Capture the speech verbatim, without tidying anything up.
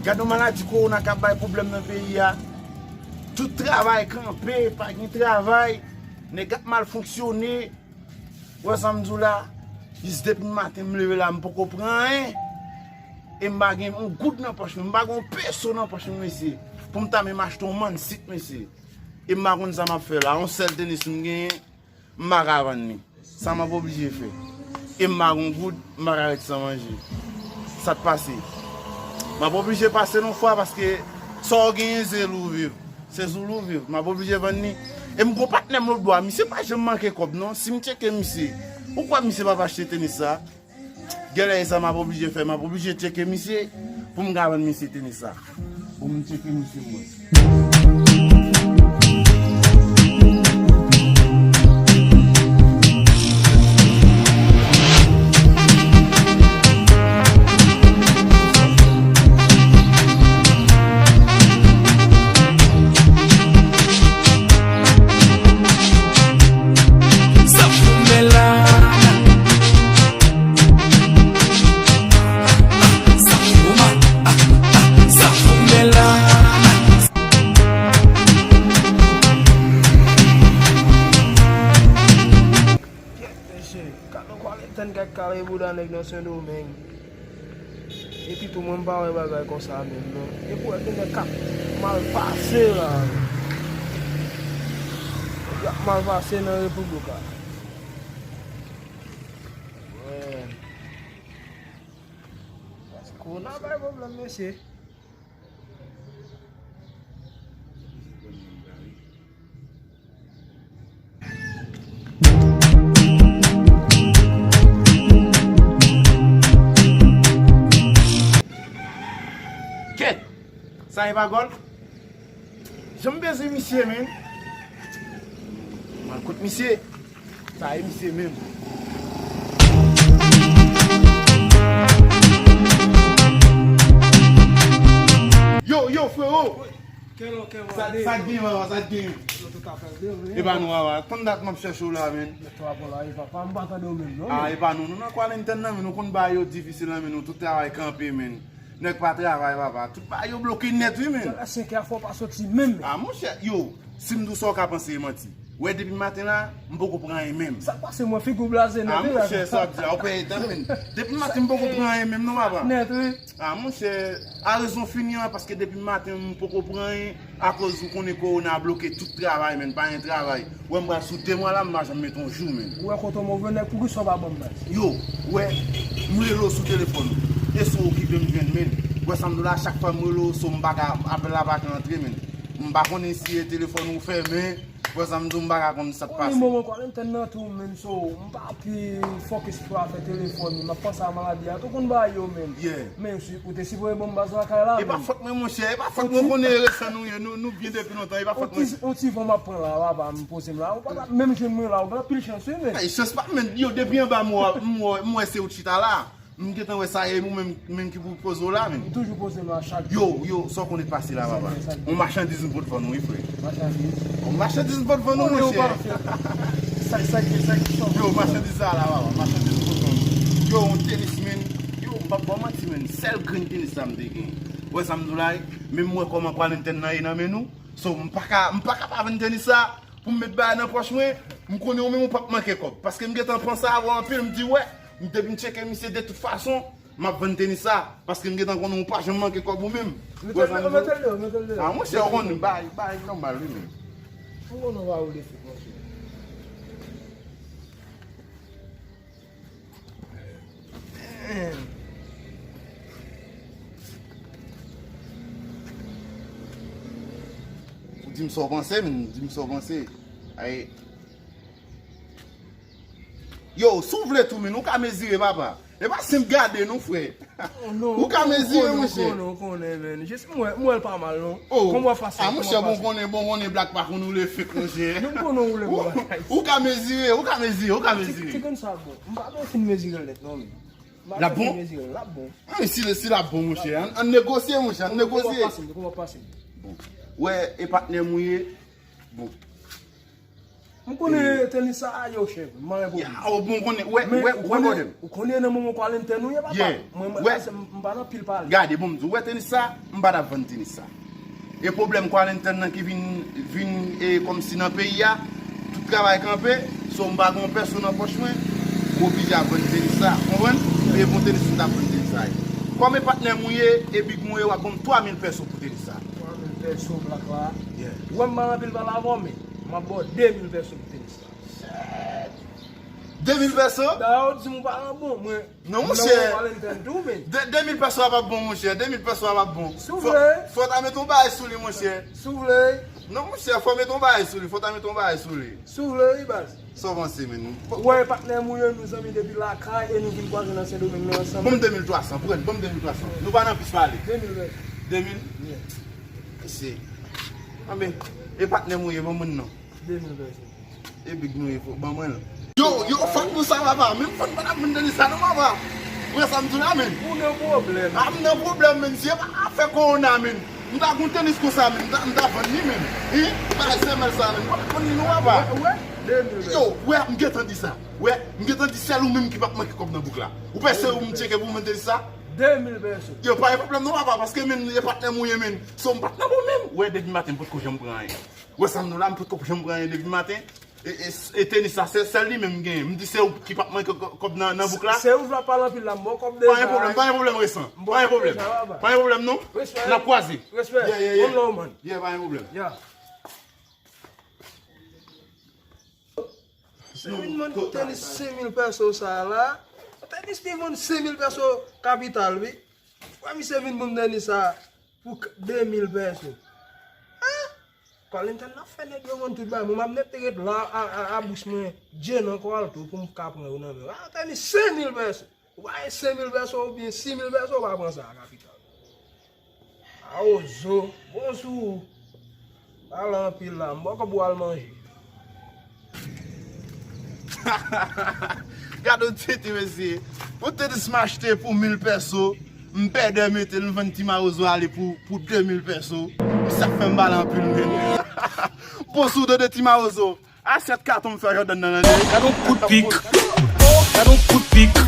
Gade yon maladi kowona k ap bay pwoblèm nan peyi a. Tout travay kanpe, pa gen travay. Nèg ap mal fonksyone. Wè sa m di w la, jis depi maten m leve la, m poko pran anyen. E m pa gen yon goud nan pòch mwen, m pa gen yon peso nan pòch mwen, mesye. Pou m ta menm achte yon mann sik, mesye. E m pa konn sa m ap fè la. Yon sèl tenis m genyen, m pa ka vann li. Sa m ap oblije fè. E m pa gen yon goud, m pa ka ret san manje. Sa k pase? M ap oblije pase yon fwa paske sa w genyen se lou viv. Se sou lou viv. M ap oblije vann li. E m gon patnè m lòt bò a. Misye pa janm manke kòb non. Si m tcheke misye, ou kwè misye p ap achte tenis sa? Genlè e sa m ap oblije fè. M ap oblije tcheke misye pou m ka vann misye tenis sa. Pou m tcheke misye mwen. Sa foumen la. Sa foumen, sa foumen la. Kèt mesye, gade yon kwalentenn k ap kale bouda nèg nan Sendomeng. Epi tou mwen m pa wè bagay konsa menm non. Epi w wè gen nèg k ap mal pase la. Nèg y ap mal pase nan repiblik la. Wè. Paske kowona bay pwoblèm mesye. Kèt! Sa e pa gòl? Jan m bezwen misye, menn. M al kot misye. Sa e misye menm. Yo, yo, frewo! Kèlò, kèlò, sa, sa k gen, mama, sa k gen? E pa nou, papa. Konn dat m ap chèche w la, menn. Mèt twò apò la, e papa, m pa tande w menm, non. Ah, e pa nou. Nou nan kwalentenn nan, menn. Nou konn bagay yo difisil, nan, menn. Nou tout travay kanpe, menn. Nèg pa travay, papa. Tout bagay yo bloke nèt, wi, menn. Talè senk è a fò w pa soti menm. Ah, monchè, yo, si m di w sa, w ka panse e manti. Wè, depi maten la, m poko pran anyen menm. Sa k pase, mwen, figi w blaze nèt, ah, wi, monchè, sa w ap di la, ou pè etan, menn. Depi maten, m poko pran anyen menm, non, papa. Nèt, wi. Ah, monchè, a rezon fini an, paske depi maten, m poko pran anyen. Akoz ou konnen kowona bloke tout travay, menn, pa gen travay. Wè m pral sou de mwa la, m pa janm mete yon jou, menn. Ou wè kote w move nèg, poukisa w pa ban m baz? Yo, wè, m rele w sou telefòn. E si w okipe m jwenn, menn. Wè sa m di w la, chak fwa m rele w, so m pa ka, apèl la pa ka antre, menn. M pa konnen si e telefòn ou fèmen. Wè sa m di w, m pa ka konn sa k pase. Ou ni moman kwalentenn nan tou, menn, so m pa pi fokis pou afè telefòn, m ap panse a maladi a, tou konn bagay yo, menn. Yeah. Men si ou te sipoze ban m baz lakay la, e pa fòt mwen, monchè, e pa fòt mwen, ou konnen e resan nou ye, nou, nou byen depi lontan, e pa fòt mwen. On ti, on ti van m ap pran la, papa, m poze m la, ou pa t ap menm jwenn mwen la, ou gen anpil chans, wi, menn. Ay, chans pa, menn, yo, depi anba m wè, m wè, m wè se ou t chita la, m gentan wè sa e ou menm, menm ki pou poze w la, menn. Ou toujou poze m la chak jou. Yo, yo, sa w konnen k pase la, papa. On machandiz m pot vann ou, wi, frè. Machandiz? On machandiz m pot vann ou, monchè. Sa, sa ki, sa ki sòt? Yo, machandiz sa la, papa. Machandiz m pot vann ou. Yo, on tenis, menn. Yo, m p ap ba w manti, menn. Sèl grenn tenis sa m te gen. Wè sa m di w la, menm m wè kòman kwalentenn nan ye nan men nou. So, m pa ka, m pa ka pa vann tenis sa pou m met bagay nan pòch mwen. M konnen ou menm ou p ap manke kòb. Paske m gentan panse avè w anpil, m di, wè, m depi m tcheke misye de tout fason. M ap vann tenis sa, paske m gentan konnen ou pa janm manke kòb ou menm. Mete l deyò, mete l deyò. Ah, monchè, ou konn bay, bay nòmal, wi, menm. Ou konn ou pa ou defèt, monchè. Ou di m sa w panse, menm, di m sa w panse. Ay. Yo, si w vle tou, menn, ou ka mezire, papa. E pa senp gade, non, frè. Ou ka mezire, monchè. Ou konnen, ou konnen, menn. Jis m wè, m wè l pa mal, non. Oh. Kòman w ap pase? Ah, monchè, bon, konnen, bon, konnen blak pa konn woule fèk, monchè. Non, m konnen w woule bon bagay. Ou ka mezire, ou ka mezire, ou ka mezire. Ti, ti grenn sa bon. M pa bezwen fin mezire l nèt, non, menn. L ap bon? L ap bon. Ah, men si, si l ap bon, monchè. Ann, ann negosye, monchè, ann negosye. Kòman w ap pase m? Kòman w ap pase m? Bon. Wè, e patnè m ou ye. Bon. M konnen tenis sa a, yo chè, m pa gen pwoblèm. Ya, o bon, konnen, wè, men wè, ou wè, konnen, ou konnen nan moman kwalentenn nou ye, papa. Yeah. Mwen, mwen, wè, m pa nan pil pale. Gade, bon, m di, ou wè tenis sa, m pa t ap vann tenis sa. E pwoblèm kwalentenn nan ki vin, vin, e, kòmsi nan peyi a, tout travay kanpe, so m pa gen yon pèso nan pòch mwen, m oblije ap vann tenis sa, konprann? E bon tenis m t ap vann tenis sa ye. Kòm e patnè m ou ye, e big m ou ye, w ap ban m twa mil pèso pou tenis sa. Twa mil pèso, blak la. Yeah. Ou wè m pa anpil pale avè w, men m ap ba w de mil pèso pou tenis sa. De mil pèso? Dayè, ou di m ou pa nan bon, mwen. Non, monchè. De, de mil pèso a p ap bon, monchè. De mil pèso a p ap bon. Si w vle. Fò, fò w ta mete yon bagay sou li, monchè. Si w vle. Non, monchè, fò w mete yon bagay sou li. Fò w ta mete yon bagay sou li. Si w vle, wi, baz. Sa w panse, menn? Ou wè, patnè m ou ye, nou zanmi depi lakay e nou vin kwaze nan Sendomeng nan ansanm. Ban m de mil twa san, pran, ban m de mil twa san. Nou pa nan plis pale. De mil, baz. De mil? Yeah. Mesye. Anben, e patnè m ou ye, ban mwen non. De mil pèso. E big nou ye, fò, ban mwen l. Yo, yo, fòk nou sa, papa. Menm fòk nou pa t ap vin tande sa, non, papa. Ou wè sa m di w la, menn? Ou nan pwoblèm. A, m nan pwoblèm, menn. Si e pa afè kowona, menn. M ta gon tenis konsa, menn. M ta, m ta vann li, menn. Hi? Bagay sèmèl sa, menn. M pa t ap vann li, non, papa. Wè, wè, de mil pèso. Yo, wè, m gentan di sa. Wè, m gentan di sèl ou menm ki p ap manke kòb nan bouk la. Ou pèse ou m tcheke pou m vann tenis sa? De mil pèso. Yo, pa gen pwoblèm, non, papa, paske, menn, e patnè m ou ye, menn. So, m pa t nan bon menm. Wè, depi maten, m potko janm pran anyen. Wè sa m di w la, m potko janm pran anyen depi maten. E, e, e tenis la, se sèl li menm m genyen. M di se ou ki p ap manke kò-, kòb nan, nan bouk la. Se ou vle ap pale anpil la, m ba w kòb deja. Pa gen pwoblèm, pa gen pwoblèm, Resan. Pa gen pwoblèm. Pa gen pwoblèm, non. N ap kwaze. Respè. Yeah, yeah, yeah. One love, man. Yeah, pa gen pwoblèm. Yeah. Se vin vann tenis senk mil pèso sa la. Tenis li vann senk mil pèso kapital, wi. Wè misye vin pou m tenis sa pou k-, de mil pèso. Hein? Kwalentenn nan fè nèg yo vann tout bagay. Mwen m ap nèt ret la a, a, a bouch mwen, je nan kwalto pou m ka pran yo nan men. Ah, tenis senk mil pèso. Ou pa gen senk mil pèso oubyen sis mil pèso, ou pa pran sa a kapital. Awozo, bon sou ou. Pale anpil la, m bòkò pou al manje. Gade yon tete, mesye. Yon tenis m achte pou mil pèso, m pèdè mete l, m vann Ti Mawozo ale pou, pou de mil pèso. Misye ap fè m pale anpil, menn. Bon sou ou, tande, Ti Mawozo. Asyèt katon m fè Jordan nan, tande. Gade yon kout pik. Gade yon kout pik.